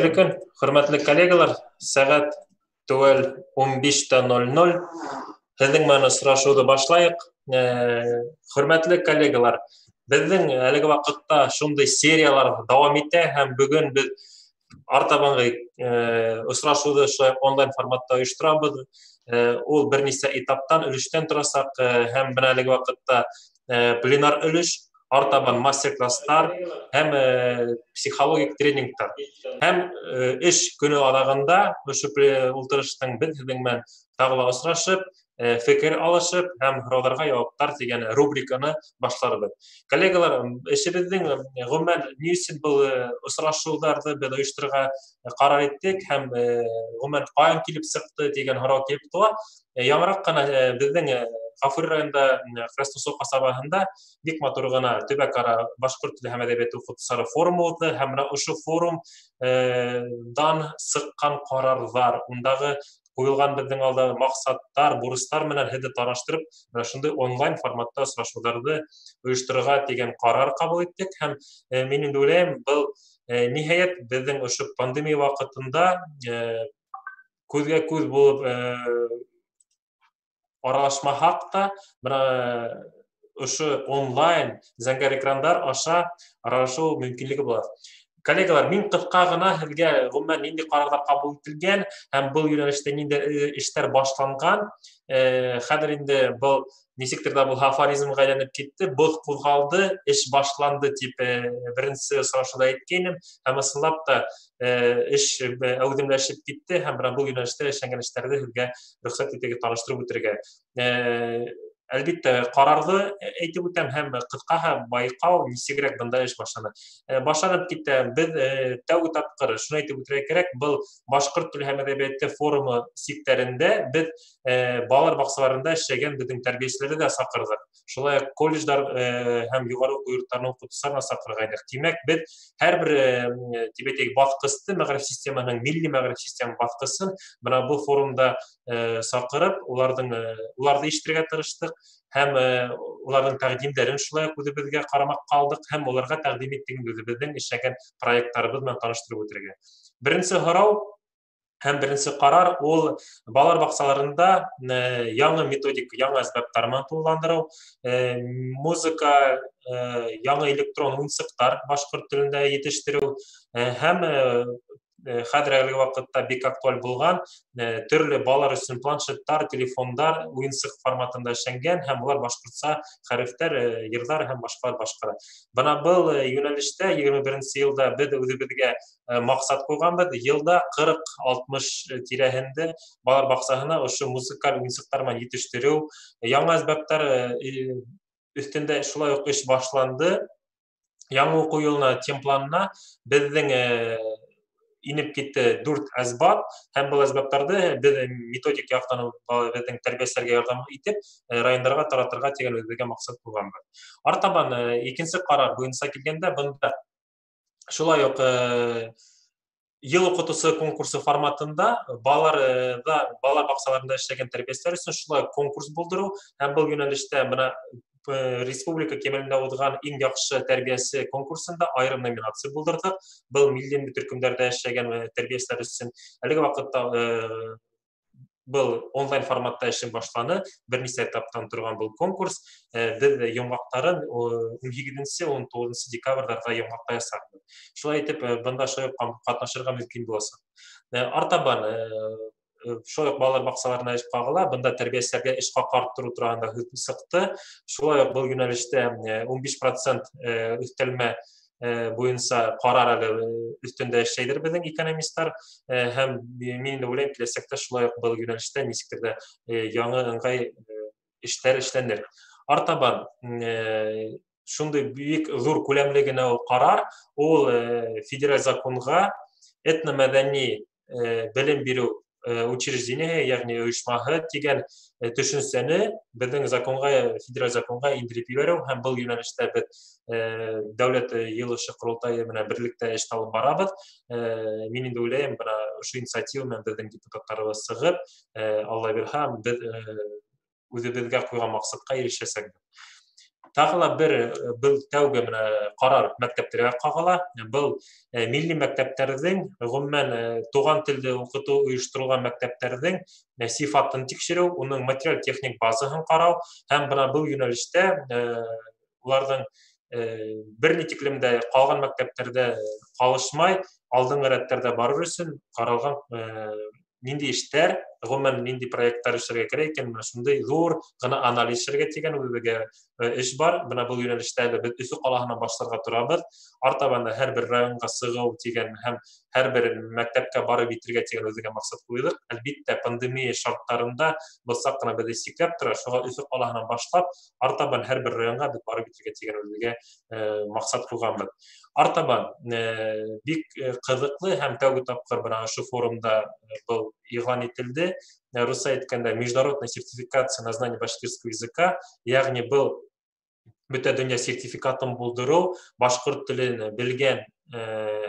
Хәйерле көн, хөрмәтле коллегалар. Сәғәт теүәл 15:00. Һеҙҙең менән осрашыуҙы башлайыҡ. Хөрмәтле коллегалар, беҙҙең әлеге ваҡытта шундай сериялар дауам итә һәм бөгөн беҙ артабанғы осрашыуҙы шулай онлайн форматта ойошторабыҙ. Ул бер нисә этаптан, өлөштән торасаҡ һәм бына әлеге ваҡытта пленар өлөш, артабан мастер-класстар һәм психологик тренингтар. Һәм эш көнө аҙағында ошо ултырыштың беҙ һеҙҙең менән тағы ла осрашып, фекер алышып һәм һорауҙарға яуаптар тигән рубриканы башларбыҙ. Коллегалар, эшебеҙҙең ғөмүмән ни өсөн был осрашыуҙарҙы беҙ ойошторорға ҡарар иттек һәм ғөмүмән ҡайҙан килеп сыҡты тигән һорау килеп тыуа. Яңыраҡ ҡына беҙҙең Ғафури районында Красносол ҡасабаһында бик матур ғына төбәк-ара башҡорт теле һәм әҙәбиәте уҡытыусылары форумы уҙҙы һәм бына ошо форумдан сыҡҡан ҡарарҙар, ундағы ҡуйылған беҙҙең алда маҡсаттар, бурыстар менән һеҙҙе таныштырып, бына шундай онлайн форматта осрашыуҙарҙы ойошторорға тигән ҡарар ҡабул иттек һәм мин инде уйлайым, был ниһайәт беҙҙең ошо пандемия ваҡытында күҙгә күҙ булып аралашмаһаҡ та, бына ошо онлайн зәңгәр экрандар аша аралашыу мөмкинлеге була. Коллегалар, мин ҡыҫҡа ғына һеҙгә ғөмүмән ниндәй ҡарарҙар ҡабул ителгән һәм был йүнәлештә ниндәй эштәр башланған. Хәҙер инде был нисектер ҙә булһа афоризмға әйләнеп китте, боҙ ҡуҙғалды, эш башланды тип беренсе осрашыуҙа әйткәйнем. Һәм ысынлап та эш әүҙемләшеп китте һәм бына был йүнәлештә эшләнгән эштәрҙе һеҙгә рөхсәт итегеҙ таныштырып үтергә. Әлбиттә, ҡарарҙы әйтеп үтәм һәм ҡыҫҡаһа байҡау нисегерәк бында эш башлана. Башланып китә. Беҙ тәүге тапҡыр шуны әйтеп үтергә кәрәк, был башҡорт теле һәм әҙәбиәте форумы сиктәрендә беҙ балалар баҡсаларында эшләгән беҙҙең тәрбиәселәрҙе ҙә саҡырҙыҡ. Шулай уҡ колледждар һәм юғары уҡыу йорттарының уҡытыусыларын да саҡырғайныҡ. Тимәк, беҙ һәр бер, тип әйтәйек, баҫҡысты, мәғариф системаһының, милли мәғариф системаһының баҫҡысын бына был форумда саҡырып, уларҙы ишетергә тырыштыҡ һәм уларҙың тәҡдимдәрен шулай уҡ үҙебеҙгә ҡарамаҡҡа алдыҡ һәм уларға тәҡдим иттек үҙебеҙҙең эшләгән проекттарыбыҙ менән таныштырып үтергә. Беренсе һорау һәм беренсе ҡарар ул балалар баҡсаларында яңы методика, яңы әсбаптар менән тулыландырыу, музыка, яңы электрон уйынсыҡтар башҡорт телендә етештереү, һәм хәҙер әлеге ваҡытта бик актуаль булған төрлө балалар өсөн планшеттар, телефондар уйынсыҡ форматында эшләнгән һәм улар башҡортса хәрефтәр, йырҙар һәм башҡалар башҡара. Бына был йүнәлештә 21-нсе йылда беҙ үҙебеҙгә маҡсат ҡуйғанбыҙ, йылда 40-60 тирәһендә балалар баҡсаһына ошо музыкаль уйынсыҡтар менән етештереү, яңы әсбаптар өҫтөндә шулай уҡ эш башланды. Яңы уҡыу йылына темпланына беҙҙең инеп китте 4 әсбап һәм был әсбаптарҙы беҙ методик яҡтан беҙҙең тәрбиәселәргә ярҙам итеп райондарға таратырға тигән үҙебеҙгә маҡсат ҡуйғанбыҙ. Артабан икенсе ҡарар буйынса килгәндә, бында шулай уҡ йыл уҡытыусы конкурсы форматында балалар баҡсаларында эшләгән тәрбиәселәр өсөн шулай уҡ конкурс булдырыу һәм был йүнәлештә бына республика кимәлендә уҙған иң яҡшы тәрбиәсе конкурсында айырым номинация булдырҙыҡ. Был милли төркөмдәрҙә эшләгән тәрбиәселәр өсөн әлеге ваҡытта был онлайн форматта эшен башланы. Бер нисә этаптан торған был конкурс. Беҙ йомғаҡтарын ун һигеҙенсе, ун туғыҙынсы декабрҙәрҙә йомғаҡлаясаҡбыҙ. Шулай итеп, бында шулай уҡ ҡатнашырға мөмкин буласаҡ. Артабан шулай уҡ балалар баҡсаларына эш ҡағыла. Бында тәрбиәселәргә эш хаҡы арттырыу тураһында һүҙ сыҡты. Шулай уҡ был йүнәлештә 15% өҫтәлмә буйынса ҡарар әле өҫтөндә эшләйҙер беҙҙең экономисттар. Һәм мин инде уйлайым, киләсәктә шулай уҡ был йүнәлештә нисектер ҙә яңы ыңғай эштәр эшләнер. Артабан шундай бик ҙур күләмле генә ул ҡарар, ул федераль законға этномәҙәни белем биреү учреждениеһы, йәғни ойошмаһы тигән төшөнсәне беҙҙең законға, федераль законға индереп ебәреү һәм был йүнәлештә беҙ дәүләт йыйылышы ҡоролтайы менән берлектә эш алып барабыҙ. Мин инде уйлайым, бына ошо инициатива менән беҙҙең депутаттарыбыҙ сығып, Алла бирһә, беҙ үҙебеҙгә ҡуйған маҡсатҡа ирешәсәкбеҙ. Тағы ла бер был тәүге менә ҡарар мәктәптәргә ҡағыла. Был милли мәктәптәрҙең, ғөмүмән, туған телде уҡытыу ойошторолған мәктәптәрҙең сифатын тикшереү, уның материаль-техник базаһын ҡарау һәм бына был йүнәлештә уларҙың бер ни тиклем дә ҡалған мәктәптәрҙә ҡалышмай, алдынғы рәттәрҙә барыр өсөн ҡаралған ниндәй эштәр, ғөмүмән, ниндәй проекттар эшләргә кәрәк икән, менә шундай ҙур ғына анализ эшләргә тигән үҙебеҙгә эш бар. Бына был йүнәлештә әле беҙ Өфө ҡалаһынан башларға торабыҙ. Артабан да һәр бер районға сығыу тигән һәм һәр бер мәктәпкә барып етергә тигән үҙегә маҡсат ҡуйҙыҡ. Әлбиттә, пандемия шарттарында был саҡ ҡына беҙҙе сикләп тора. Шуға Өфө ҡалаһынан башлап, артабан һәр бер районға беҙ барып етергә тигән үҙегә маҡсат ҡуйғанбыҙ. Артабан бик ҡыҙыҡлы һәм тәүге тапҡыр бына ошо форумда был иғлан ителде. Русса әйткәндә, международная сертификация на знание башкирского языка, ягъни был бөтә донъя сертификатын булдырыу, башҡорт телен белгән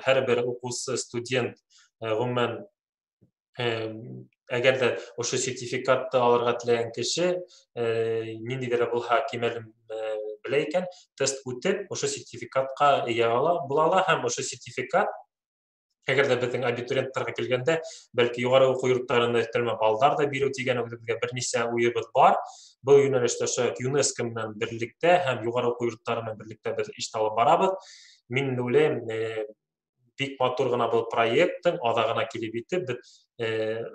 һәр бер уҡыусы, студент, ғөмүмән, әгәр ҙә ошо сертификатты алырға теләгән кеше ниндәйҙер булһа кимәлен белә икән, тест үтеп, ошо сертификатҡа эйә була ала һәм ошо сертификат әгәр ҙә беҙҙең абитуриенттарға килгәндә, бәлки юғары уҡыу йорттарында өҫтәлмә балдар ҙа биреү тигән үҙебеҙгә бер нисә уйыбыҙ бар. Был йүнәлештә ошо ЮНЕСКО менән берлектә һәм юғары уҡыу йорттары менән берлектә беҙ эш алып барабыҙ. Мин уйлайым, бик матур ғына был проекттың аҙағына килеп етеп, беҙ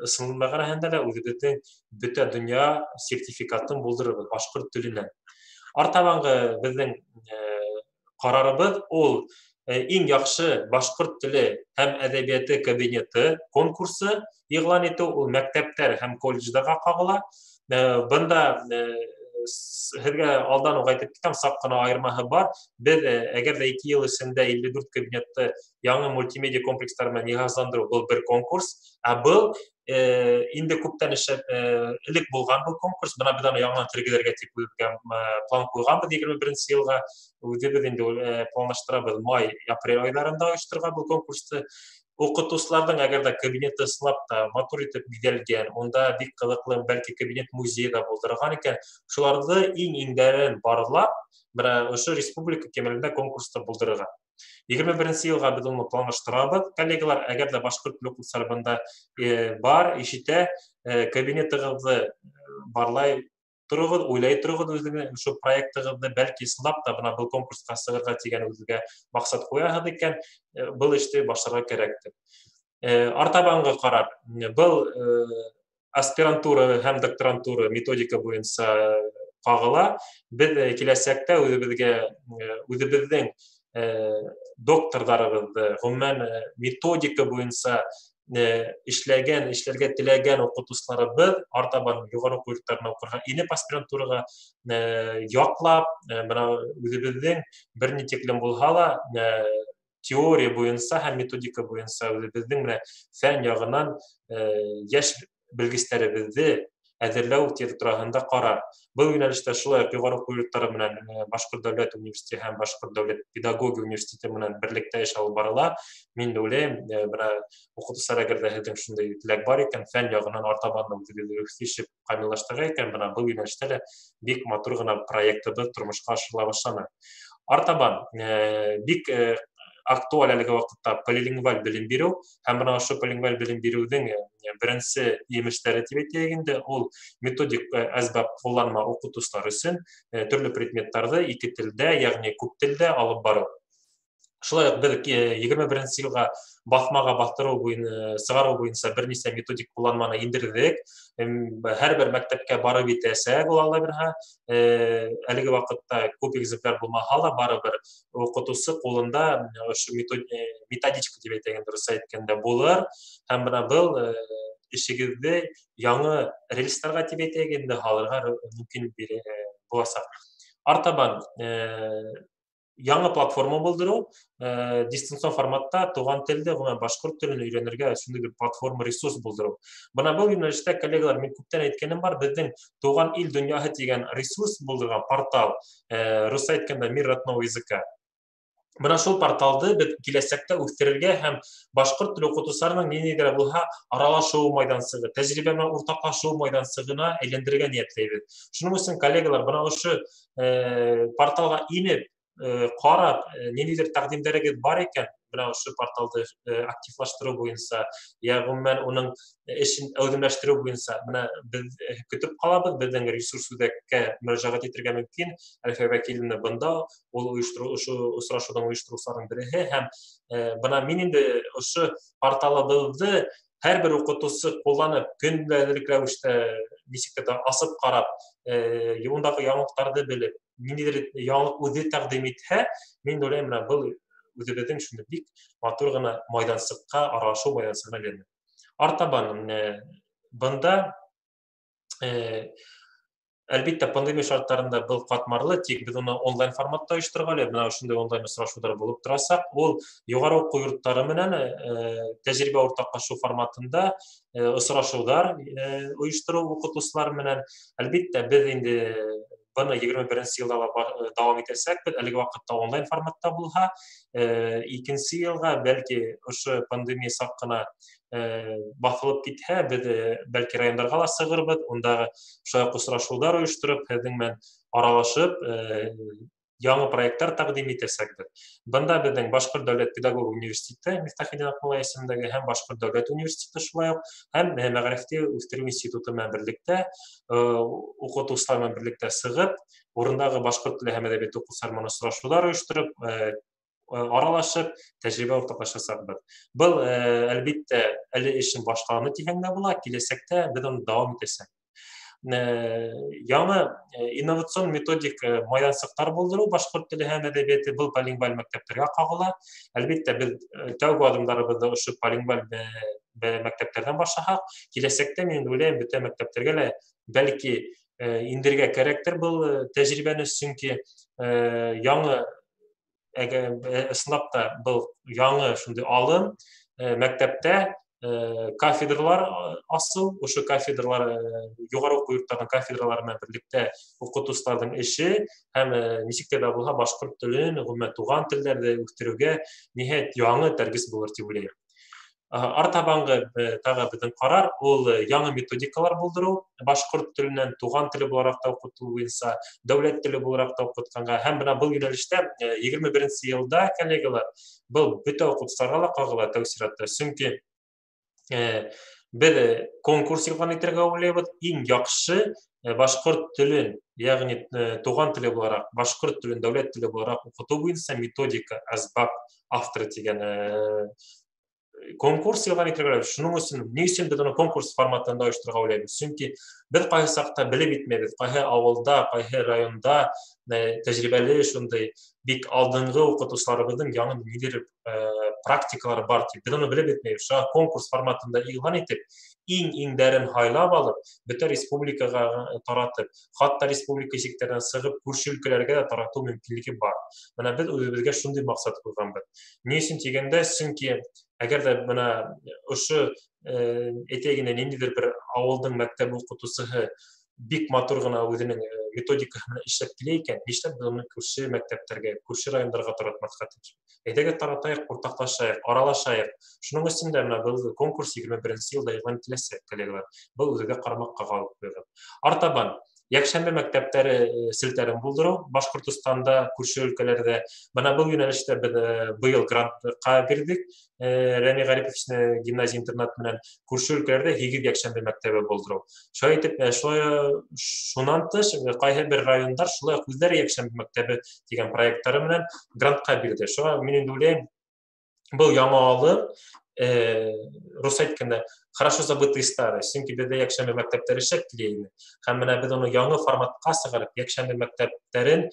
ысын мәғәнәһендә лә үҙебеҙҙең бөтә донъя сертификатын булдырырбыҙ башҡорт теленән. Артабанғы беҙҙең ҡарарыбыҙ ул иң яҡшы башҡорт теле һәм әҙәбиәте кабинеты конкурсы иғлан итеү, ул мәктәптәр һәм колледждарға ҡағыла. Бында һеҙгә алдан уҡ әйтеп китәм, саҡ ҡына айырмаһы бар. Беҙ әгәр ҙә 2 йыл эсендә 54 кабинетты яңы мультимедиа комплекстар менән йыһазландырыу, был бер конкурс. Ә был инде күптән эшләп элек булған был конкурс. Бына беҙ аны яңынан тергеҙергә тип үҙебеҙгә план ҡуйғанбыҙ 21 йылға. Үҙебеҙ инде планлаштырабыҙ май, апрель айҙарында ойошторға был конкурсты. Уҡытыусыларҙың әгәр ҙә кабинеты ысынлап та матур итеп биҙәлгән, унда бик ҡыҙыҡлы, бәлки кабинет музейы ҙа булдырған икән, шуларҙы иң-иңдәрен барлап, бына ошо республика кимәлендә конкурсты булдырырға. 21 йылға беҙ уны планлаштырабыҙ. Коллегалар, әгәр ҙә башҡорт теле уҡытыусылары бында бар, ишетә, кабинетығыҙҙы барлай тороғоҙ, уйлай тороғоҙ үҙегеҙ ошо проектығыҙҙы, бәлки ысынлап та бына был конкурсҡа сығырға тигән үҙегеҙгә маҡсат ҡуяһығыҙ икән, был эште башларға кәрәктер. Артабанғы ҡарар, был аспирантура һәм докторантура методика буйынса ҡағыла. Беҙ киләсәктә үҙебеҙҙең докторҙарыбыҙҙы, ғөмүмән, методика буйынса эшләгән, эшләргә теләгән уҡытыусыларыбыҙ артабан юғары уҡыу йорттарына уҡырға инеп аспирантураға яҡлап, бына үҙебеҙҙең бер ни тиклем булһа ла теория буйынса һәм методика буйынса үҙебеҙҙең менә фән яғынан йәш белгестәребеҙҙе әҙерләү тураһында ҡарар. Был йүнәлештә шулай уҡ юғары уҡыу йорттары менән Башҡорт дәүләт университеты һәм Башҡорт дәүләт педагогия университеты менән берлектә эш алып барыла. Мин дә уйлайым, бына уҡытыусылар, әгәр ҙә һеҙҙең шундай теләк бар икән, фән яғынан артабан да үҙегеҙҙе үҫешеп камиллаштырға икән, бына был йүнәлештә лә бик матур ғына проектыбыҙ тормошҡа ашырыла башланы. Артабан бик актуаль әлеге ваҡытта полилингваль белем биреү һәм бына ошо полилингваль белем биреүҙең беренсе емештәре тип әйтәйек инде, ул методик әсбап ҡулланма уҡытыусылар өсөн төрлө предметтарҙы ике телдә, йәғни күп телдә алып барыу. Шулай уҡ беҙ 21 йылға баҫмаға баҫтырыу сығарыу буйынса бер нисә методик ҡулланманы индерҙек. Һәр бер мәктәпкә барып етәсәк ул, Алла бирһә. Әлеге ваҡытта күп экземпляр булмаһа ла, барыбер уҡытыусы ҡулында ошо методичка тип әйтәйек, дөрөҫ әйткәндә, булыр. Һәм бына был эшегеҙҙе яңы рельстарға тип әйтәйек инде һалырға мөмкин буласаҡ. Артабан яңы платформа булдырыу, дистанцион форматта туған телде, ғөмүмән, башҡорт телен өйрәнергә шундай бер платформа, ресурс булдырыу. Бына был йүнәлештә, коллегалар, мин күптән әйткәнем бар, беҙҙең Туған ил донъяһы тигән ресурс булдырған портал, русса әйткәндә, Мир родного языка. Бына шул порталды беҙ киләсәктә үҫтерергә һәм башҡорт теле уҡытыусыларының ниндәйҙер булһа аралашыу майҙансығы, тәжрибә менән уртаҡлашыу майҙансығына әйләндерергә ниәтләйбеҙ. Шуның өсөн, коллегалар, бына ошо порталға инеп, ҡарап, ниндәйҙер тәҡдимдәрегеҙ бар икән, бына ошо порталды активлаштырыу буйынса, йә ғөмүмән уның эшен әүҙемләштереү буйынса, бына беҙ көтөп ҡалабыҙ, беҙҙең ресурс үҙәккә мөрәжәғәт итергә мөмкин. Әлфиә Вәкиловна бында, ул ойоштороу, ошо осрашыуҙың ойоштороусыларының береһе, һәм бына мин инде ошо порталыбыҙҙы һәр бер уҡытыусы ҡулланып, көндәлек рәүештә нисек тә асып ҡарап, ундағы яңылыҡтарҙы белеп, ниндәйҙер яңылыҡ үҙе тәҡдим итһә, мин уйлайым, бына был үҙебеҙҙең шундай бик матур ғына майҙансыҡҡа, аралашыу майҙансығына әйләнә. Артабан бында әлбиттә пандемия шарттарында был ҡатмарлы, тик беҙ уны онлайн форматта ойошторға әле, бына ошондай онлайн осрашыуҙар булып торасаҡ. Ул юғары уҡыу йорттары менән тәжрибә уртаҡлашыу форматында осрашыуҙар ойоштороу уҡытыусылар менән. Әлбиттә, беҙ инде быны 21-нсе йылда ла дауам итәсәкбеҙ, әлеге ваҡытта онлайн форматта булһа, икенсе йылға бәлки ошо пандемия саҡ ҡына баҫылып китһә, беҙ бәлки райондарға ла сығырбыҙ, ундағы шулай уҡ осрашыуҙар ойоштороп, һеҙҙең менән аралашып, яңы проекттар тәҡдим итәсәкбеҙ. Бында беҙҙең Башҡорт дәүләт педагогик университеты Мифтахетдин Аҡмулла исемендәге һәм Башҡорт дәүләт университеты шулай уҡ һәм Мәғарифте үҫтереү институты менән берлектә, уҡытыусылар менән берлектә сығып, урындағы башҡорт теле һәм әҙәбиәте уҡытыусылар менән осрашыуҙар ойоштороп, аралашып, тәжрибә уртаҡлашасаҡбыҙ. Был, әлбиттә, әле эшен башланы тиһәң дә була, киләсәктә беҙ уны дауам итәсәк. Яңы инновацион методик майҙансыҡтар булдырыу башҡорт теле һәм әҙәбиәте был полингваль мәктәптәргә ҡағыла. Әлбиттә, беҙ тәүге аҙымдарыбыҙҙы ошо полингваль мәктәптәрҙән башлаһаҡ, киләсәктә мин уйлайым, бөтә мәктәптәргә лә бәлки индерергә кәрәктер был тәжрибәне, сөнки яңы, ысынлап та был яңы шундай алым, мәктәптә кафедралар асыу, ошо кафедралар, юғары уҡыу йорттарының кафедралары менән берлектә уҡытыусыларҙың эше һәм нисек тә булһа башҡорт телен, ғөмүмән туған телдәрҙе үҫтереүгә ниһайәт яңы этәргес булыр тип уйлайым. Артабанғы тағы беҙҙең ҡарар ул яңы методикалар булдырыу, башҡорт теленән туған теле булараҡ та уҡытыу буйынса, дәүләт теле булараҡ та уҡытҡанға һәм бына был йүнәлештә 21-нсе йылда, коллегалар, был бөтә уҡытыусыларға ла ҡағыла тәү сиратта, сөнки беҙ конкурс иғлан итергә уйлайбыҙ. Иң яҡшы башҡорт телен, йәғни туған теле булараҡ, башҡорт телен дәүләт теле булараҡ уҡытыу буйынса методика әсбап авторы тигән конкурс иғлан итергә уйлайбыҙ. Шуның өсөн, ни өсөн беҙ уны конкурс форматында ойошторорға уйлайбыҙ? Сөнки беҙ ҡайһы саҡта белеп етмәйбеҙ, ҡайһы ауылда, ҡайһы районда тәжрибәле шундай бик алдынғы уҡытыусыларыбыҙҙың яңы ниндәйҙер практикалары бар тип, беҙ уны белеп етмәйбеҙ. Шуға конкурс форматында иғлан итеп, иң-иңдәрен һайлап алып, бөтә республикаға таратып, хатта республика сиктәренән сығып, күрше өлкәләргә лә таратыу мөмкинлеге бар. Бына беҙ үҙебеҙгә шундай маҡсат ҡуйғанбыҙ. Ни өсөн тигәндә, сөнки әгәр ҙә бына ошо, әйтәйек инде, ниндәйҙер бер ауылдың мәктәп уҡытыусыһы бик матур ғына үҙенең методикаһы менән эшләп килә икән, нишләп беҙ уны күрше мәктәптәргә, күрше райондарға таратмаҫҡа тип? Әйҙәгеҙ таратайыҡ, уртаҡлашайыҡ, аралашайыҡ. Шуның өсөн дә бына был конкурс 21-нсе йылда иғлан ителәсәк, коллегалар. Был үҙегеҙгә ҡарамаҡҡа ҡалып ҡуйған. Артабан йәкшәмбе мәктәптәре селтәрен булдырыу Башҡортостанда, күрше өлкәләрҙә. Бына был йүнәлештә беҙ быйыл грантҡа бирҙек. Рәми Ғарипович гимназия интернат менән күрше өлкәләрҙә 8 йәкшәмбе мәктәбе булдырыу. Шулай итеп, шулай, шунан тыш, ҡайһы бер райондар шулай уҡ үҙҙәре йәкшәмбе мәктәбе тигән проекттары менән грантҡа бирҙе. Шуға мин инде уйлайым, был яңы алым, рус әйткәндә, хорошо забытые старые, сөнки беҙҙә йәкшәмбе мәктәптәре эшләп килә ине. Һәм бына беҙ уны яңы форматҡа сығарып, йәкшәмбе мәктәптәрен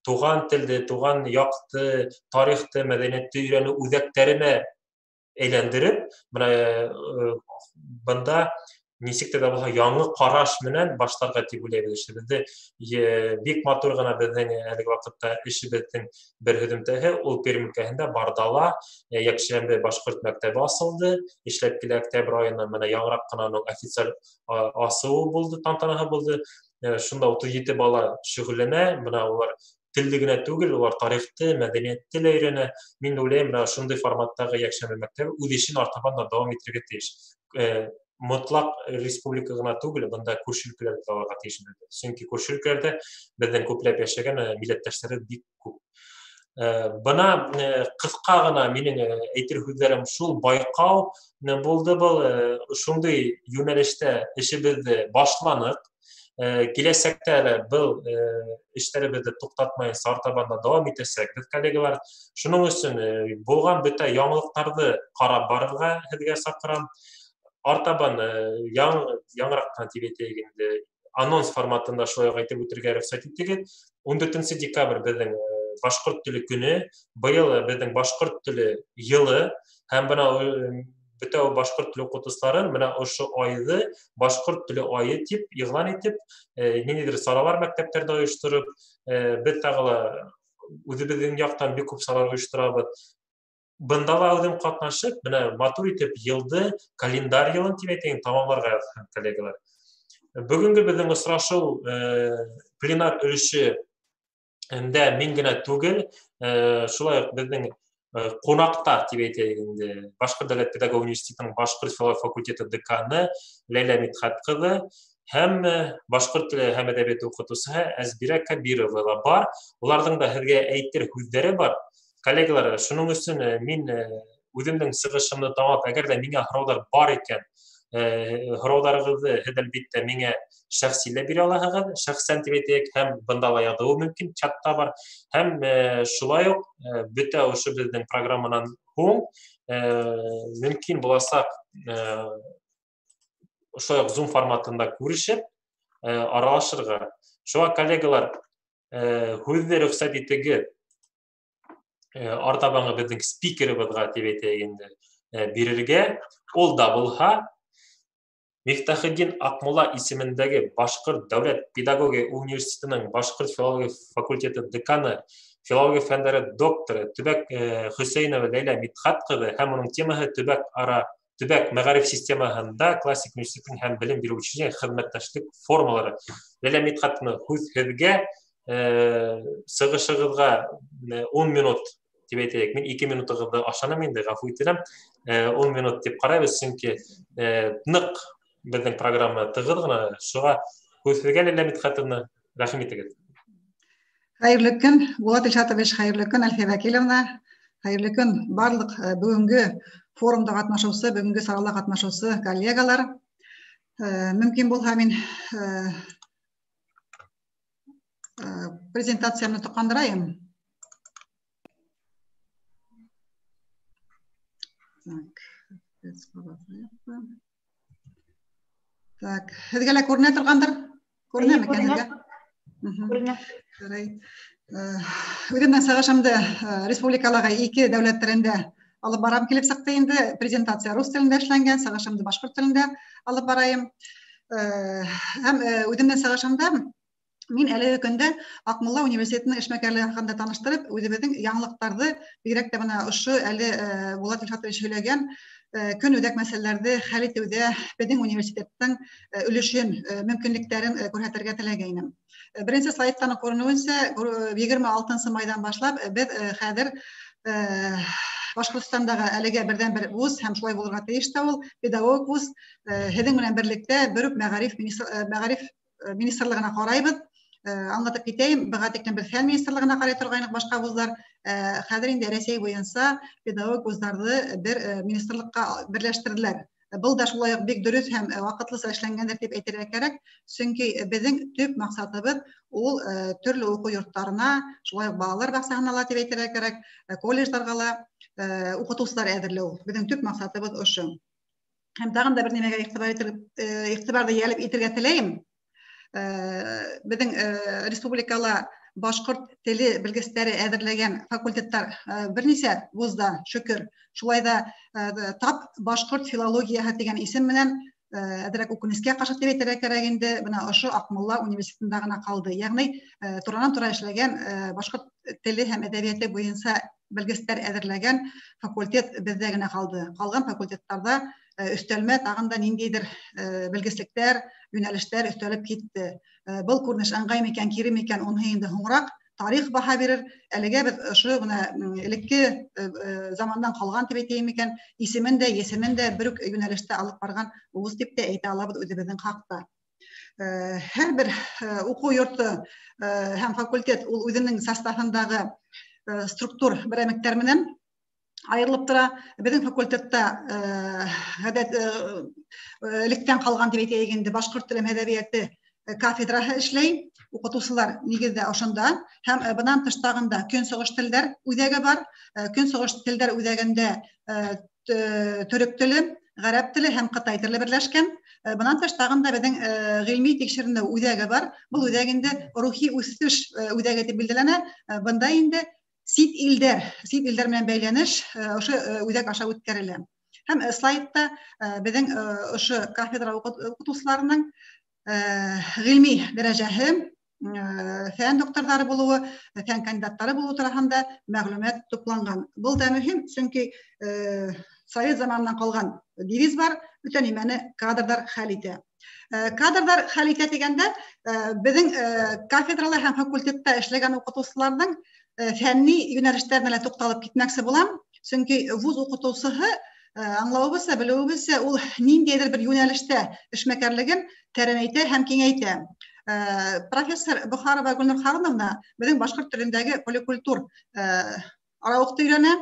туған телде, туған яҡты, тарихты, мәҙәниәтте өйрәнеү үҙәктәренә әйләндереп, бына бында нисек тә булһа яңы ҡараш менән башларға тип уйлайбыҙ эшебеҙҙе. Бик матур ғына беҙҙең әлеге ваҡытта эшебеҙҙең бер һөҙөмтәһе, ул Пермь өлкәһендә Бардала йәкшәмбе башҡорт мәктәбе асылды. Эшләп килә октябрь айынан, бына яңыраҡ ҡына уның официаль асыуы булды, тантанаһы булды. Шунда 37 бала шөғөлләнә. Бына улар телде генә түгел, улар тарихты, мәҙәниәтте лә өйрәнә. Мин уйлайым, менә шундай форматтағы йәкшәмбе мәктәбе үҙ эшен артабан да дауам итергә тейеш. Мотлаҡ республика ғына түгел, бында күрше өлкәләрҙә лә алырға тейеш. Сөнки күрше өлкәләрҙә беҙҙең күпләп йәшәгән милләттәштәре бик күп. Бына ҡыҫҡа ғына минең әйтер һүҙҙәрем шул. Байҡау булды был, шундай йүнәлештә эшебеҙҙе башланыҡ. Киләсәктә әле был эштәребеҙҙе туҡтатмайынса артабан да дауам итәсәкбеҙ, коллегалар. Шуның өсөн булған бөтә яңылыҡтарҙы ҡарап барырға һеҙгә саҡырам. Артабан яңыраҡ ҡына тип әйтәйек инде, анонс форматында шулай уҡ әйтеп үтергә рөхсәт итегеҙ. 14 декабрь беҙҙең башҡорт теле көнө, быйыл беҙҙең башҡорт теле йылы, һәм бына бөтә башҡорт теле уҡытыусыларын бына ошо айҙы башҡорт теле айы тип иғлан итеп, ниндәйҙер саралар мәктәптәрҙә ойоштороп, беҙ тағы ла үҙебеҙҙең яҡтан бик күп саралар ойошторабыҙ. Бында ла үҙем ҡатнашып, бына матур итеп йылды, календарь йылын тип әйтәйем, тамамларға яҙһын, коллегалар. Бөгөнгө беҙҙең осрашыу пленар өлөшөндә мин генә түгел, шулай уҡ беҙҙең ҡунаҡтар тип әйтәйек инде, Башҡорт дәүләт педагогия университетының башҡорт филология факультеты деканы Ләйлә Мидхәт ҡыҙы һәм башҡорт теле һәм әҙәбиәте уҡытыусыһы Әзбирә Кабирова ла бар. Уларҙың да һеҙгә әйтер һүҙҙәре бар. Коллегалар, шуның өсөн мин үҙемдең сығышымды тамамлап, әгәр ҙә миңә һорауҙар бар икән, һорауҙарығыҙҙы һеҙ әлбиттә миңә шәхси лә бирә алаһығыҙ, шәхсән тип әйтәйек, һәм бында ла яҙыуы мөмкин, чатта бар. Һәм шулай уҡ бөтә ошо беҙҙең программанан һуң мөмкин буласаҡ ошолай уҡ Zoom форматында күрешеп аралашырға. Шуға, коллегалар, һүҙҙе рөхсәт итегеҙ артабанғы беҙҙең спикерыбыҙға тип әйтәйек инде бирергә. Ул да булһа Мифтахетдин Аҡмулла исемендәге Башҡорт дәүләт педагогия университетының башҡорт филология факультеты деканы, филология фәндәре докторы Төбәк Хөсәйенова Ләйлә Мидхәт ҡыҙы, һәм уның темаһы төбәк мәғариф системаһында классик университеттың һәм белем биреү учреждение хеҙмәттәшлек формалары. Ләйлә Мидхәт ҡыҙы, һүҙ һеҙгә, сығышығыҙға 10 минут тип әйтәйек. Мин 2 минутығыҙҙы ашаным инде, ғәфү ителәм. 10 минут тип ҡарайбыҙ, сөнки ныҡ беҙҙең программа тығыҙ ғына. Шуға һүҙ һеҙгә, Ләйлә Мидхәтовна, рәхим итегеҙ. Хәйерле көн, Булат Илшатович, хәйерле көн, Әлфиә Вәкиловна, хәйерле көн барлыҡ бөгөнгө форумда ҡатнашыусы, бөгөнгө сарала ҡатнашыусы коллегалар. Мөмкин булһа, мин презентациямды тоҡандырайым. Так, һеҙгә лә күренә торғандыр? Күренә микән һеҙгә? Күренә. Үҙемдең сығышымды республикалағы ике дәүләт телендә алып барам килеп сыҡты инде. Презентация рус телендә эшләнгән, сығышымды башҡорт телендә алып барайым. Һәм үҙемдең сығышымда мин әлеге көндә Аҡмулла университетының эшмәкәрлеге хаҡында таныштырып, үҙебеҙҙең яңылыҡтарҙы, бигерәк тә бына ошо әле Булат Илшатович һөйләгән көн үҙәк мәсьәләләрҙе хәл итеүҙә беҙҙең университеттың өлөшөн, мөмкинлектәрен күрһәтергә теләгәйнем. Беренсе слайдтан күренеүенсә, 26 майҙан башлап беҙ хәҙер Башҡортостандағы әлегә берҙән-бер вуз, һәм шулай булырға тейеш тә ул, педагог вуз, һеҙҙең менән берлектә бер үк мәғариф министрлығына ҡарайбыҙ. Аңлатып китәйем, быға тиклем беҙ фән министрлығына ҡарай торғайныҡ, башҡа вуздар. Хәҙер инде Рәсәй буйынса педагог вуздарҙы бер министрлыҡҡа берләштерҙеләр. Был да шулай уҡ бик дөрөҫ һәм ваҡытлыса эшләнгәндер тип әйтергә кәрәк, сөнки беҙҙең төп маҡсатыбыҙ ул төрлө уҡыу йорттарына, шулай уҡ балалар баҡсаһына ла тип әйтергә кәрәк, колледждарға ла уҡытыусылар әҙерләү. Беҙҙең төп маҡсатыбыҙ ошо. Һәм тағын да бер нәмәгә иғтибарҙы йәлеп итергә теләйем. Беҙҙең республикала башҡорт теле белгестәре әҙерләгән факультеттар бер нисә вузда, шөкөр. Шулай да тап башҡорт филологияһы тигән исем менән әҙерәк үкенескә ҡаршы тип әйтергә кәрәк инде, бына ошо Аҡмулла университетында ғына ҡалды. Йәғни туранан-тура эшләгән башҡорт теле һәм әҙәбиәте буйынса белгестәр әҙерләгән факультет беҙҙә генә ҡалды. Ҡалған факультеттарҙа өҫтәлмә тағын да ниндәйҙер белгеслектәр, йүнәлештәр өҫтәлеп китте. Был күренеш ыңғай микән, кире микән, уныһы инде һуңыраҡ Тарих баһа бирер. Әлегә беҙ ошо бына элекке замандан ҡалған тип әйтәйем икән, исемен дә, есемен дә бер үк йүнәлештә алып барған вуз тип тә әйтә алабыҙ үҙебеҙҙең хаҡта. Һәр бер уҡыу йорто һәм факультет ул үҙенең составындағы структур берәмектәр менән айырылып тора. Беҙҙең факультетта ғәҙәт электән ҡалған тип әйтәйек инде, башҡорт теле әҙәбиәте кафедраһы эшләй, уҡытыусылар нигеҙҙә ошонда, һәм бынан тыш тағын да көнсығыш телдәр үҙәге бар. Көнсығыш телдәр үҙәгендә төрөк теле, ғәрәп теле һәм ҡытай теле берләшкән. Бынан тыш тағын да беҙҙең ғилми тикшеренеү үҙәге бар. Был үҙәк инде рухи үҫеш үҙәге тип билдәләнә. Бында инде сит илдәр менән бәйләнеш ошо үҙәк аша үткәрелә. Һәм слайдта беҙҙең ошо кафедра уҡытыусыларының ғилми дәрәжәһе, фән докторҙары булыуы, фән кандидаттары булыуы тураһында мәғлүмәт тупланған. Был да мөһим, сөнки совет заманынан ҡалған девиз бар: бөтә нимәне кадрҙар хәл итә. Кадрҙар хәл итә тигәндә, беҙҙең кафедрала һәм факультетта эшләгән уҡытыусыларҙың фәнни йүнәлештәренә лә туҡталып китмәксе булам, сөнки вуз уҡытыусыһы аңлауыбыҙса, белеүебеҙсә, ул ниндәйҙер бер йүнәлештә эшмәкәрлеген тәрәнәйтә һәм киңәйтә. Профессор Бохарова Гөлнур Харуновна беҙҙең башҡорт телендәге поликультур арауыҡты өйрәнә.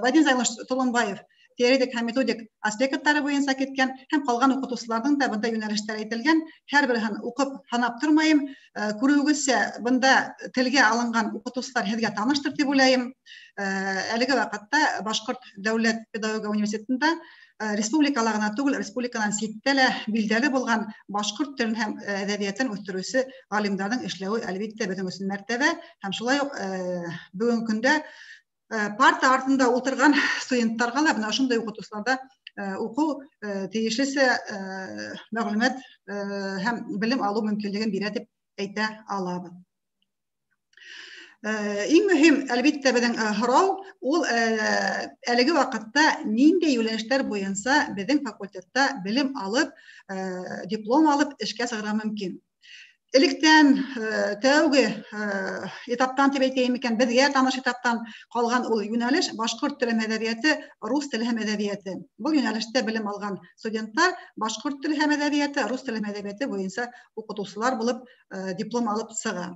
Вадим Зайлович Толомбаев теоретик һәм методик аспекттары буйынса киткән, һәм ҡалған уҡытыусыларҙың да бында йүнәлештәре әйтелгән. Һәр береһен уҡып һанап тормайым. Күреүегеҙсә, бында телгә алынған уҡытыусылар һеҙгә таныштыр тип уйлайым. Әлеге ваҡытта Башҡорт дәүләт педагогика университетында республикала ғына түгел, республиканан ситтә лә билдәле булған башҡорт телен һәм әҙәбиәтен үҫтереүсе ғалимдарҙың эшләүе әлбиттә беҙҙең өсөн мәртәбә, һәм шулай уҡ бөгөнгө көндә парта артында ултырған студенттарға ла бына ошондай уҡытыусыларҙа уҡыу тейешлесә мәғлүмәт һәм белем алыу мөмкинлеген бирә тип әйтә алабыҙ. Иң мөһим, әлбиттә, беҙҙең һорау ул әлеге ваҡытта ниндәй йүнәлештәр буйынса беҙҙең факультетта белем алып, диплом алып эшкә сығырға мөмкин. Электән тәүге этаптан тип әйтәйем икән, беҙгә таныш этаптан ҡалған ул йүнәлеш башҡорт теле һәм әҙәбиәте, рус теле һәм әҙәбиәте. Был йүнәлештә белем алған студенттар башҡорт теле һәм әҙәбиәте, рус теле һәм әҙәбиәте буйынса уҡытыусылар булып диплом алып сыға.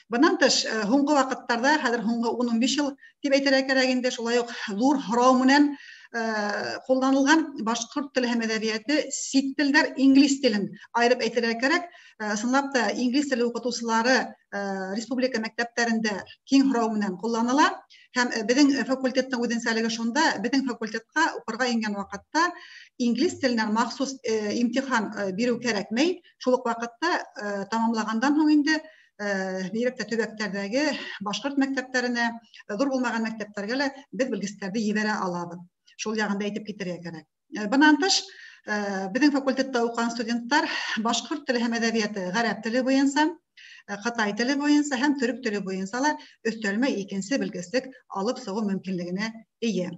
Бынан тыш, һуңғы ваҡыттарҙа, хәҙер һуңғы 10-15 йыл тип әйтергә кәрәк инде, шулай уҡ ҙур һорау менән ҡулланылған башҡорт теле һәм әҙәбиәте, сит телдәр, инглиз телен айырып әйтергә кәрәк. Ысынлап та, инглиз теле уҡытыусылары республика мәктәптәрендә киң һорау менән ҡулланыла. Һәм беҙҙең факультеттың үҙенсәлеге шунда, беҙҙең факультетҡа уҡырға ингән ваҡытта инглиз теленән махсус имтихан биреү кәрәкмәй. Шул уҡ ваҡытта тамамлағандан һуң инде бигерәк тә төбәктәрҙәге башҡорт мәктәптәренә, ҙур булмаған мәктәптәргә лә беҙ белгестәрҙе ебәрә алабыҙ. Шул яғын да әйтеп китергә кәрәк. Бынан тыш, беҙҙең факультетта уҡыған студенттар башҡорт теле һәм әҙәбиәте, ғәрәп теле буйынса, ҡытай теле буйынса һәм төрөк теле буйынса ла өҫтәлмә икенсе белгеслек алып сығыу мөмкинлегенә эйә.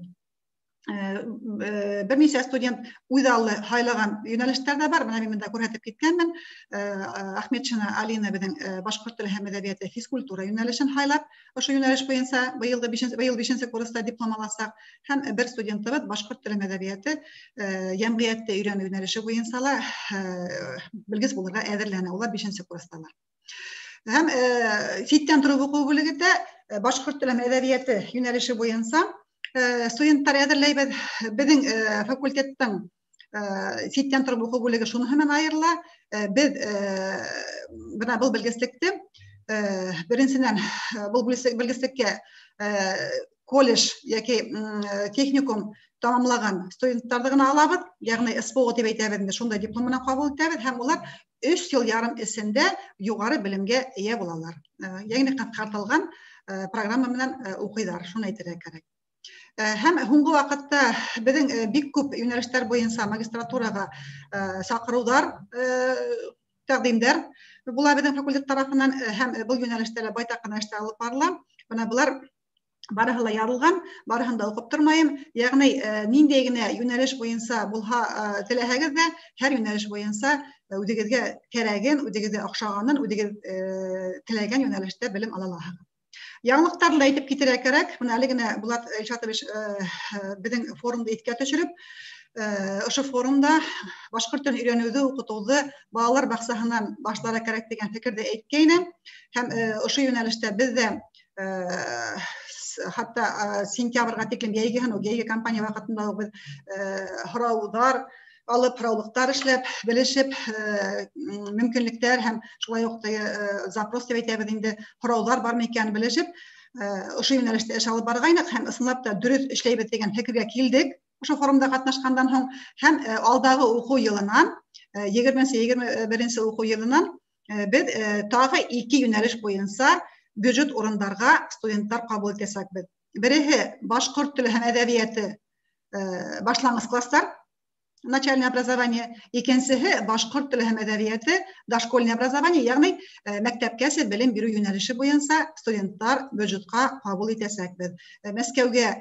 Бер нисә студент үҙ аллы һайлаған йүнәлештәр дә бар. Бына мин бында күрһәтеп киткәнмен. Ахметшина Алина беҙҙең башҡорт теле һәм әҙәбиәте физкультура йүнәлешен һайлап, ошо йүнәлеш буйынса быйыл бишенсе курста диплом аласаҡ. Һәм бер студентыбыҙ башҡорт теле һәм әҙәбиәте йәмғиәтте өйрәнеү йүнәлеше буйынса ла белгес булырға әҙерләнә. Улар бишенсе курсталар. Һәм ситтән тороп уҡыу бүлегендә башҡорт теле һәм әҙәбиәте йүнәлеше буйынса студенттар әҙерләйбеҙ. Беҙҙең факультеттың ситтән тороп уҡыу бүлеге шуныһы менән айырыла. Беҙ бына был белгеслекте, беренсенән, был белгеслеккә колледж йәки техникум тамамлаған студенттарҙы ғына алабыҙ, йәғни СПО тип әйтәбеҙ инде, шундай диплом менән ҡабул итәбеҙ, һәм улар 3 йыл ярым эсендә юғары белемгә эйә булалар. Йәғни ҡыҫҡартылған программа менән уҡыйҙар, шуны әйтергә кәрәк. Һәм һуңғы ваҡытта беҙҙең бик күп йүнәлештәр буйынса магистратураға саҡырыуҙар, тәҡдимдәр була беҙҙең факультет тарафынан, һәм был йүнәлештәрҙә байтаҡ ҡына эштәр алып барыла. Бына былар Барыһы ла яҙылған, барыһын да уҡып тормайым. Йәғни ниндәй генә йүнәлеш буйынса булһа теләһәгеҙ ҙә, һәр йүнәлеш буйынса үҙегеҙгә кәрәген, үҙегеҙгә оҡшағанын, үҙегеҙ теләгән йүнәлештә белем ала алаһығыҙ. Яңылыҡтарҙы ла әйтеп китергә кәрәк. Бына әле генә Булат Илшатович беҙҙең форумды иҫкә төшөрөп, ошо форумда башҡорт телен өйрәнеүҙе, уҡытыуҙы балалар баҡсаһынан башларға кәрәк тигән фекерҙе әйткәйне. Һәм ошо йүнәлештә беҙ ҙә хатта сентябргә тиклем йәйгеһен, йәйге кампания ваҡытында беҙ һорауҙар алып, һораулыҡтар эшләп, белешеп, мөмкинлектәр һәм шулай уҡ запрос тип әйтәбеҙ инде, һорауҙар бармы икәнен белешеп, ошо йүнәлештә эш алып барғайныҡ һәм ысынлап та дөрөҫ эшләйбеҙ тигән фекергә килдек ошо форумда ҡатнашҡандан һуң. Һәм алдағы уҡыу йылынан, 20-21 уҡыу йылынан беҙ тағы 2 йүнәлеш буйынса бюджет урындарға студенттар ҡабул итәсәкбеҙ. Береһе башҡорт теле һәм әҙәбиәте башланғыс класстар, начальное образование, икенсеһе башҡорт теле һәм әҙәбиәте дошкольное образование, йәғни мәктәпкәсә белем биреү йүнәлеше буйынса студенттар бюджетҡа ҡабул итәсәкбеҙ. Мәскәүгә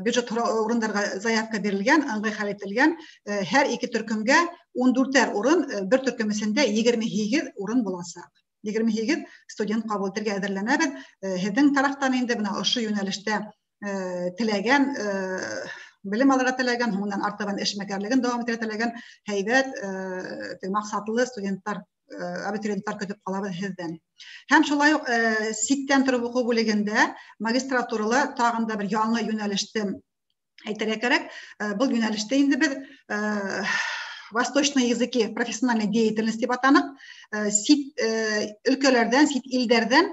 бюджет урындарға заявка бирелгән, ыңғай хәл ителгән, һәр ике төркөмгә 14 урын, бер төркөм эсендә 28 урын буласаҡ. 28 студент ҡабул итергә әҙерләнәбеҙ. Һеҙҙең тарафтан инде бына ошо йүнәлештә теләгән, белем алырға теләгән, һуңынан артабан эшмәкәрлеген дауам итергә теләгән һәйбәт, маҡсатлы студенттар, абитуриенттар көтөп ҡалабыҙ һеҙҙән. Һәм шулай уҡ ситтән тороп уҡыу бүлегендә магистратурала тағын да бер яңы йүнәлеште әйтергә кәрәк. Был йүнәлештә инде беҙ восточные языки профессиональной деятельности тип атаныҡ. Сит өлкәләрҙән, сит илдәрҙән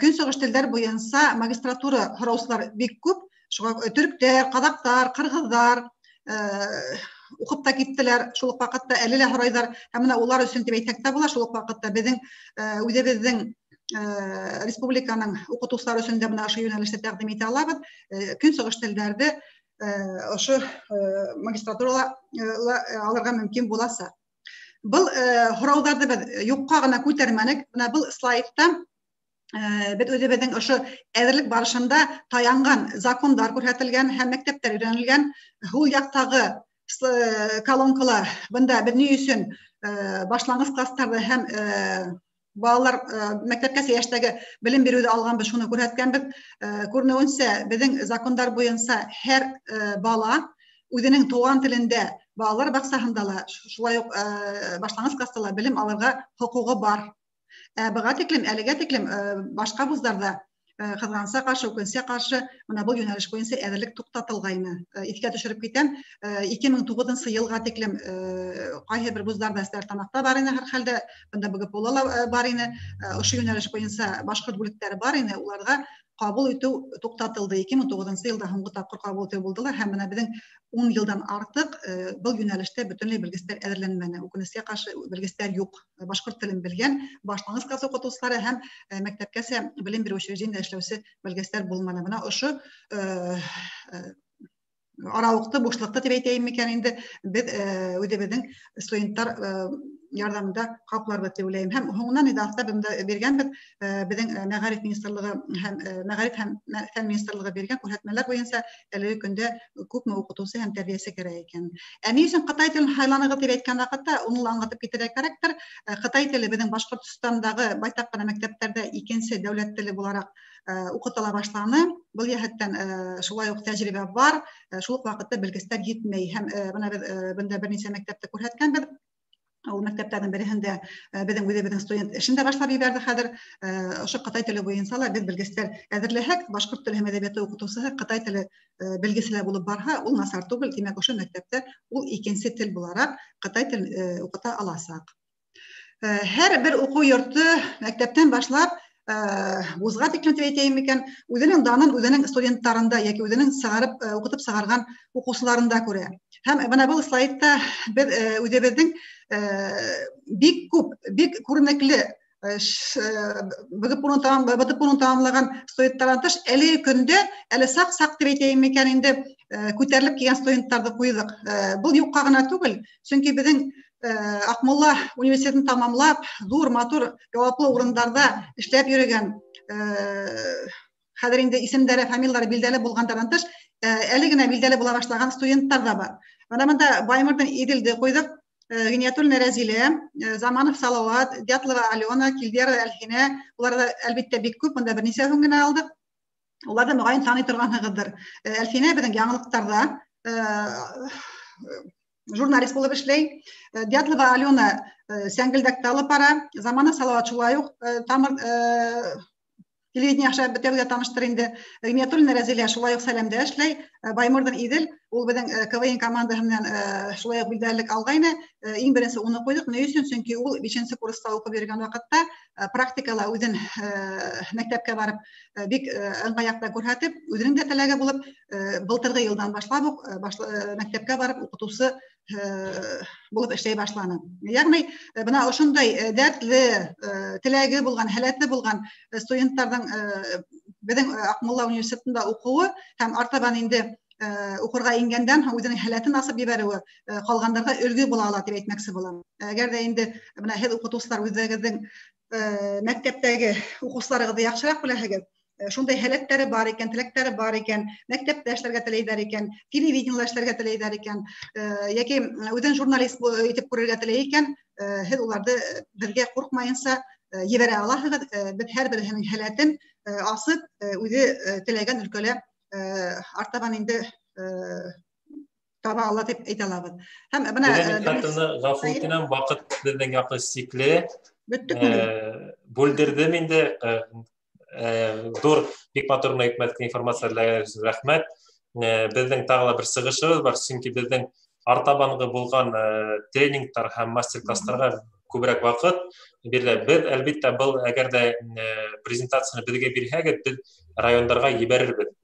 көнсығыш телдәр буйынса магистратура һораусылар бик күп. Шуға төрктәр, ҡаҙаҡтар, ҡырғыҙҙар уҡып та киттеләр. Шул уҡ ваҡытта әле лә һорайҙар. Һәм бына улар өсөн тип әйтһәк тә була, шул уҡ ваҡытта беҙҙең үҙебеҙҙең республиканың уҡытыусылар өсөн дә бына ошо йүнәлештә тәҡдим итә алабыҙ. Көнсығыш телдәрҙе ошо магистратурала алырға мөмкин буласаҡ. Был һорауҙарҙы беҙ юҡҡа ғына күтәрмәнек. Бына был слайдта беҙ үҙебеҙҙең ошо әҙерлек барышында таянған закондар күрһәтелгән һәм мәктәптәр өйрәнелгән. Һул яҡтағы колонкала бында беҙ ни өсөн башланғыс класстарҙы һәм балалар мәктәпкәсә йәштәге белем биреүҙе алғанбыҙ, шуны күрһәткәнбеҙ. Күренеүенсә, беҙҙең закондар буйынса һәр бала үҙенең тыуған телендә балалар баҡсаһында ла, шулай уҡ башланғыс класста ла белем алырға хоҡуғы бар. Быға тиклем, әлегә тиклем башҡа вуздарҙа ҡыҙғанса ҡаршы, үкенсә ҡаршы бына был йүнәлеш буйынса әҙерлек туҡтатылғайны. Иҫкә төшөрөп китәм, 2009 йылға тиклем ҡайһы бер вуздарҙа Стәрлетамаҡта бар ине, һәр хәлдә бында БГПУ-ла ла бар ине, ошо йүнәлеш буйынса башҡорт бүлектәре бар ине, уларға ҡабул итеү туҡтатылды. 2009 йылда һуңғы тапҡыр ҡабул итеү булды ла, һәм бына беҙҙең 10 йылдан артыҡ был йүнәлештә бөтөнләй белгестәр әҙерләнмәне. Үкенескә ҡаршы белгестәр юҡ. Башҡорт телен белгән башланғыс класс уҡытыусылары һәм мәктәпкәсә белем биреү учреждениендә эшләүсе белгестәр булманы. Бына ошо арауыҡты, бушлыҡты тип әйтәйем микән инде, беҙ үҙебеҙҙең студенттар ярҙамында ҡапларбыҙ тип уйлайым. Һәм һуңынан инде аҫта бында биргәнбеҙ, беҙҙең мәғариф министрлығы һәм мәғариф һәм фән министрлығы биргән күрһәтмәләр буйынса әлеге көндә күпме уҡытыусы һәм тәрбиәсе кәрәк икән. Ә ни өсөн ҡытай телен һайланығыҙ тип әйткән ваҡытта уны ла аңлатып китергә кәрәктер. Ҡытай теле беҙҙең Башҡортостандағы байтаҡ ҡына мәктәптәрҙә икенсе дәүләт теле булараҡ уҡытыла башланы. Был йәһәттән шулай уҡ тәжрибә бар, шул уҡ ваҡытта белгестәр етмәй. Һәм бына беҙ бында бер нисә мәктәпте күрһәткәнбеҙ. Ул мәктәптәрҙең береһендә беҙҙең үҙебеҙҙең студент эшен дә башлап ебәрҙе хәҙер. Ошо ҡытай теле буйынса ла беҙ белгестәр әҙерләһәк, башҡорт теле һәм әҙәбиәте уҡытыусыһы ҡытай теле белгесе лә булып барһа, ул насар түгел. Тимәк, ошо мәктәптә ул икенсе тел булараҡ ҡытай телен уҡыта аласаҡ. Һәр бер уҡыу йорто мәктәптән башлап вузға тиклем тип әйтәйем микән, үҙенең данын үҙенең студенттарында йәки үҙенең сығарып, уҡытып сығарған уҡыусыларында күрә. Һәм бына был слайдта беҙ үҙебеҙҙең бик күп, бик күренекле БГПУ-ны тамамлаған студенттарҙан тыш әлеге көндә әле саҡ-саҡ тип әйтәйем микән инде, күтәрелеп килгән студенттарҙы ҡуйҙыҡ. Был юҡҡа ғына түгел, сөнки беҙҙең Аҡмулла университетын тамамлап, ҙур, матур, яуаплы урындарҙа эшләп йөрөгән, Хәҙер инде исемдәре, фамилиялары билдәле булғандарҙан тыш, әле генә билдәле була башлаған студенттар ҙа бар. Бына бында Баймырҙың Иделде ҡуйҙыҡ, Гиниятуллина Рәзилә, Заманов Салауат, Дятлова Алена, Килдиярова Әлфинә, улар ҙа әлбиттә бик күп, бында бер нисәһен генә алдыҡ. Улар ҙа моғайын таный торғанһығыҙҙыр. Әлфинә беҙҙең яңылыҡтарҙа журналист булып эшләй. Дятлова Алена сәңгелдәктә алып бара. Заманов Салауат шулай уҡ тамыр телевидение аша бөтәбеҙгә таныштыр инде. Гиниятуллина Рәзилә шулай уҡ Сәләмдә эшләй. Баймырҙың Иҙел, ул беҙҙең КВН командаһы менән шулай уҡ билдәлелек алғайны. Иң беренсе уны ҡуйҙыҡ. Ни өсөн? Сөнки ул 5-нсе курста уҡып йөрөгән ваҡытта практикала үҙен мәктәпкә барып бик ыңғай яҡта күрһәтеп, үҙенең дә теләге булып, былтырғы йылдан башлап уҡ мәктәпкә барып уҡытыусы булып эшләй башланы. Йәғни бына ошондай дәртле, теләге булған, һәләтле булған студенттарҙың беҙҙең Аҡмулла университетында уҡыуы һәм артабан инде уҡырға ингәндән һуң үҙенең һәләтен асып ебәреүе ҡалғандарға өлгө була ала тип әйтмәксе булам. Әгәр ҙә инде бына һеҙ уҡытыусылар үҙегеҙҙең мәктәптәге уҡыусыларығыҙҙы яҡшыраҡ беләһегеҙ, шундай һәләттәре бар икән, теләктәре бар икән, мәктәптә эшләргә теләйҙәр икән, телевидениела эшләргә теләйҙәр икән, йәки үҙен журналист итеп күрергә теләй икән, һеҙ уларҙы беҙгә ҡурҡмайынса ебәрә алаһығыҙ. Беҙ һәр береһенең һәләтен асып, үҙе теләгән өлкәлә артабан инде таба ала тип әйтә алабыҙ. Һәм бына ғәфү үтенәм, ваҡыт беҙҙең яҡын сикле. Бөттөкмө? Бүлдерҙем инде. Ҙур бик матур ғына йөкмәткән информацияларға рәхмәт. Беҙҙең тағы ла бер сығышыбыҙ бар, сөнки беҙҙең артабанғы булған тренингтар һәм мастер-класстарға күберәк ваҡыт бирелә. Беҙ әлбиттә был әгәр ҙә презентацияны беҙгә бирһәгеҙ, беҙ райондарға ебәрербеҙ.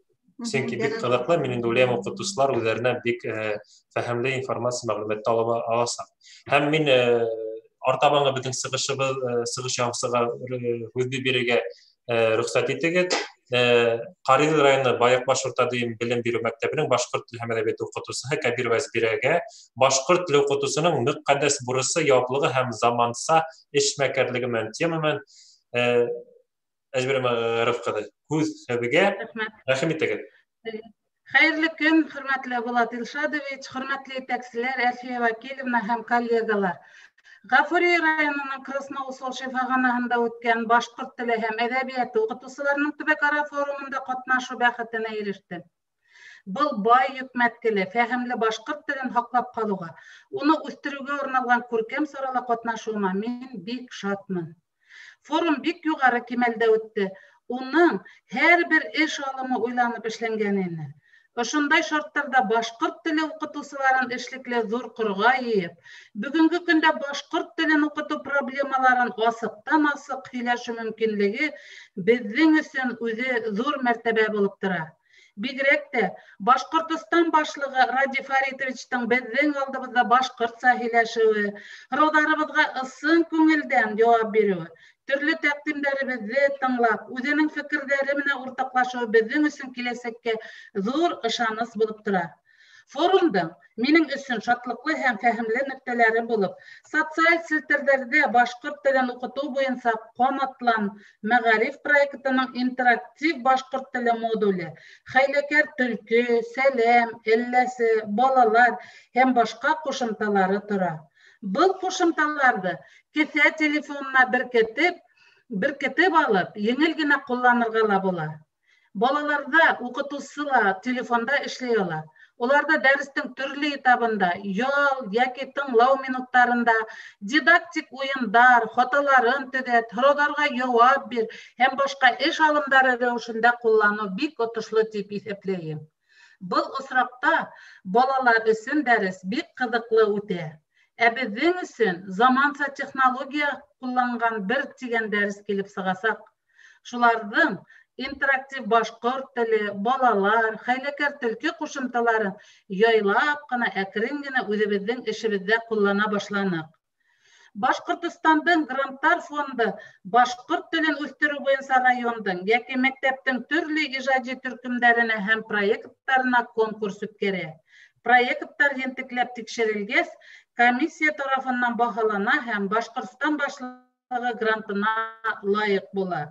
Сөнки бик ҡыҙыҡлы, мин инде уйлайым, уҡытыусылар үҙҙәренә бик фәһемле информация, мәғлүмәтте ала аласаҡ. Һәм мин артабанғы беҙҙең сығышыбыҙ, сығыш яһаусыға һүҙҙе бирергә рөхсәт итегеҙ. Ҡариҙел районы Байыҡбаш урта белем биреү мәктәбенең башҡорт теле һәм әҙәбиәте уҡытыусыһы Кәбирова Әзбирәгә башҡорт теле уҡытыусының мөҡәддәс бурысы, яуаплылығы һәм заманса эшмәкәрлеге менән тема менән Әзбирә Ғариф ҡыҙы, һүҙ һеҙгә. Рәхим итегеҙ. Хәйерле көн, хөрмәтле Булат Илшадович, хөрмәтле етәкселәр, Әлфиә Вәкилевна һәм коллегалар. Ғафури районының Красноусол шифаханаһында үткән башҡорт теле һәм әҙәбиәте уҡытыусыларының төбәк-ара форумында ҡатнашыу бәхетенә ирештем. Был бай йөкмәткеле, фәһемле башҡорт телен һаҡлап ҡалыуға, уны үҫтереүгә арналған күркәм сарала ҡатнашыуыма мин бик шатмын. Форум бик юғары кимәлдә үтте. Уның һәр бер эш алымы уйланып эшләнгән ине. Ошондай шарттарҙа башҡорт теле уҡытыусыларын эшлекле ҙур ҡорға йыйып, бөгөнгө көндә башҡорт телен уҡытыу проблемаларын асыҡтан-асыҡ һөйләшеү мөмкинлеге беҙҙең өсөн үҙе ҙур мәртәбә булып тора. Бигерәк тә Башҡортостан башлығы Радий Фаритовичтың беҙҙең алдыбыҙҙа башҡортса һөйләшеүе, һорауҙарыбыҙға ысын күңелдән яуап биреүе, төрлө тәҡдимдәребеҙҙе тыңлап, үҙенең фекерҙәре менән уртаҡлашыуы беҙҙең өсөн киләсәккә ҙур ышаныс булып тора. Форумдың минең өсөн шатлыҡлы һәм фәһемле нөктәләре булып, социаль селтәрҙәрҙә башҡорт телен уҡытыу буйынса Ҡанатлан мәғариф проектының интерактив башҡорт теле модуле, хәйләкәр төлкө, сәләм, элләсе, балалар һәм башҡа ҡушымталары тора. Был ҡушымталарҙы кеҫә телефонына беркетеп алып, еңел генә ҡулланырға ла була. Балаларҙа уҡытыусы ла телефонда эшләй ала. Уларҙа дәрестең төрлө этабында, ял йәки тыңлау минуттарында дидактик уйындар, хаталарын төҙәт, һорауҙарға яуап бир һәм башҡа эш алымдары рәүешендә ҡулланыу бик отошло тип иҫәпләйем. Был осраҡта балалар өсөн дәрес бик ҡыҙыҡлы үтә. Ә беҙҙең өсөн заманса технология ҡулланған бер тигән дәрес килеп сығасаҡ. Шуларҙың интерактив башҡорт теле, балалар, хәйләкәр төлкө ҡушымталарын яйлап ҡына, әкрен генә үҙебеҙҙең эшебеҙҙә ҡуллана башланыҡ. Башҡортостандың гранттар фонды башҡорт телен үҫтереү буйынса райондың йәки мәктәптең төрлө ижади төркөмдәренә һәм проекттарына конкурс үткәрә. Проекттар ентекләп тикшерелгәс, комиссия тарафынан баһалана һәм Башҡортостан башлығы грантына лайыҡ була.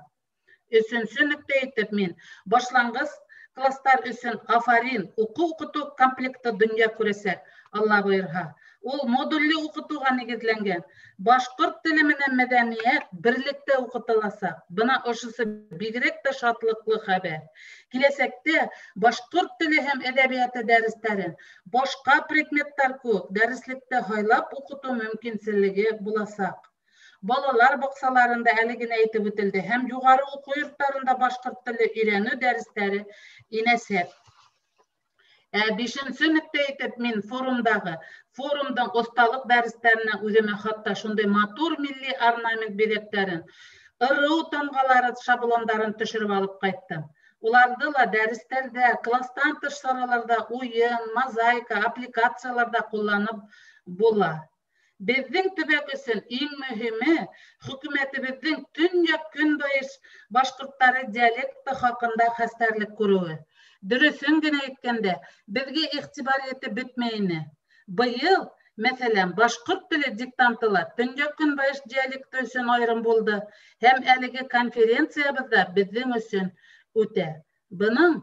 Өсөнсө нөктә итеп мин башланғыс класстар өсөн Афарин уҡыу-уҡытыу комплекты донъя күрәсәк, Алла бойорһа. Ул модулле уҡытыуға нигеҙләнгән. Башҡорт теле менән мәҙәниәт берлектә уҡытыласаҡ. Бына ошоһо бигерәк тә шатлыҡлы хәбәр. Киләсәктә башҡорт теле һәм әҙәбиәте дәрестәрен башҡа предметтар кеүек дәреслектә һайлап уҡытыу мөмкинселеге буласаҡ. Балалар баҡсаларында әле генә әйтеп үтелде һәм юғары уҡыу йорттарында башҡорт теле өйрәнеү дәрестәре инәсәк. Бишенсе нөктә итеп мин форумдың оҫталыҡ дәрестәренә үҙемә хатта шундай матур милли орнамент биҙәктәрен, ырыу тамғалары шаблондарын төшөрөп алып ҡайттым. Уларҙы ла дәрестәрҙә, кластан тыш сараларҙа, уйын, мозаика, аппликацияларҙа ҡулланып була. Беҙҙең төбәк өсөн иң мөһиме хөкүмәтебеҙҙең төньяҡ-көнбайыш башҡорттары диалекты хаҡында хәстәрлек күреүе. Дөрөҫөн генә әйткәндә, беҙгә иғтибар итеп бөтмәй ине. Быйыл, мәҫәлән, башҡорт теле диктанты ла төньяҡ-көнбайыш диалекты өсөн айырым булды һәм әлеге конференциябыҙ ҙа беҙҙең өсөн үтә. Бының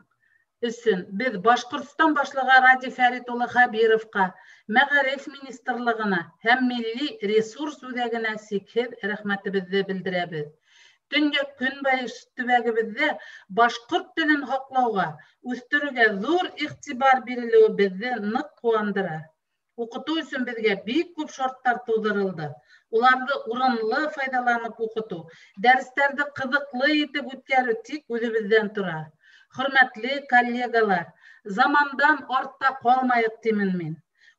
өсөн беҙ Башҡортостан башлығы Радий Фәрит улы Хәбировҡа, Мәғариф министрлығына һәм Милли ресурс үҙәгенә сикһеҙ рәхмәтебеҙҙе белдерәбеҙ. Төньяҡ-көнбайыш төбәгебеҙҙә башҡорт телен һаҡлауға, үҫтереүгә ҙур иғтибар бирелеүе беҙҙе ныҡ ҡыуандыра. Уҡытыу өсөн беҙгә бик күп шарттар тыуҙырылды. Уларҙы урынлы файҙаланып уҡытыу, дәрестәрҙе ҡыҙыҡлы итеп үткәреү тик үҙебеҙҙән тора. Хөрмәтле коллегалар, замандан артта ҡалмайыҡ тимен мин.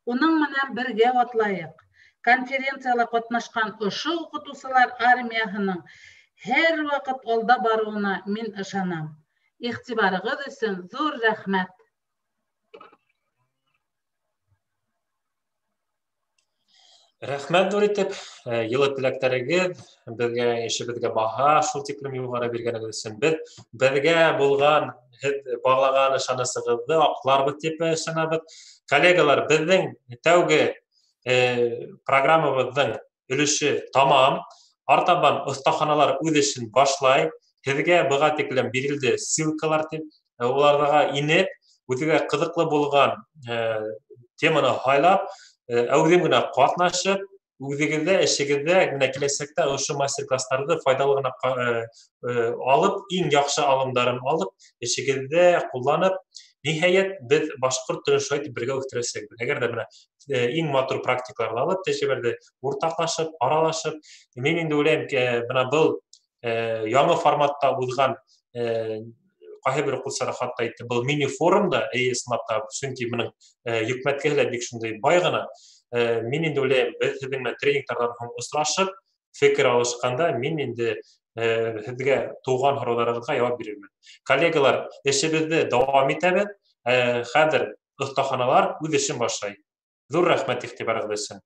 Уның менән бергә атлайыҡ. Конференцияла ҡатнашҡан ошо уҡытыусылар армияһының һәр ваҡыт алда барыуына мин ышанам. Иғтибарығыҙ өсөн ҙур рәхмәт. Рәхмәт ҙур итеп, йылы теләктәрегеҙ, беҙгә эшебеҙгә баһа шул тиклем юғары биргәнегеҙ өсөн. Беҙ беҙгә булған, һеҙ бағлаған ышанысығыҙҙы аҡларбыҙ тип ышанабыҙ. Коллегалар, беҙҙең тәүге программабыҙҙың өлөшө тамам. Артабан оҫтаханалар үҙ эшен башлай. Һеҙгә быға тиклем бирелде ссылкалар тип, уларға инеп, үҙегеҙгә ҡыҙыҡлы булған теманы һайлап, әүҙем генә ҡатнашып, үҙегеҙҙә, эшегеҙҙә, менә киләсәктә ошо мастер-класстарҙы файҙалы ғына алып, иң яҡшы алымдарын алып, эшегеҙҙә ҡулланып, ниһайәт беҙ башҡорт телен шулай итеп бергә үҫтерәсәкбеҙ. Әгәр ҙә менә иң матур практикаларҙы алып, тәжрибәләрҙе уртаҡлашып, аралашып, мин инде уйлайым, бына был яңы форматта уҙған ҡайһы бер уҡыусылар хатта әйтте, был мини-форумда, эйе, ысынлап та, сөнки бының йөкмәткеһе лә бик шундай бай ғына. Мин инде уйлайым, беҙ һеҙҙең менән тренингтарҙан һуң осрашып, фекер алышҡанда мин инде һеҙгә тыуған һорауҙарығыҙға яуап бирермен. Коллегалар, эшебеҙҙе дауам итәбеҙ. Хәҙер оҫтаханалар үҙ эшен башлай. Ҙур рәхмәт иғтибарығыҙ өсөн.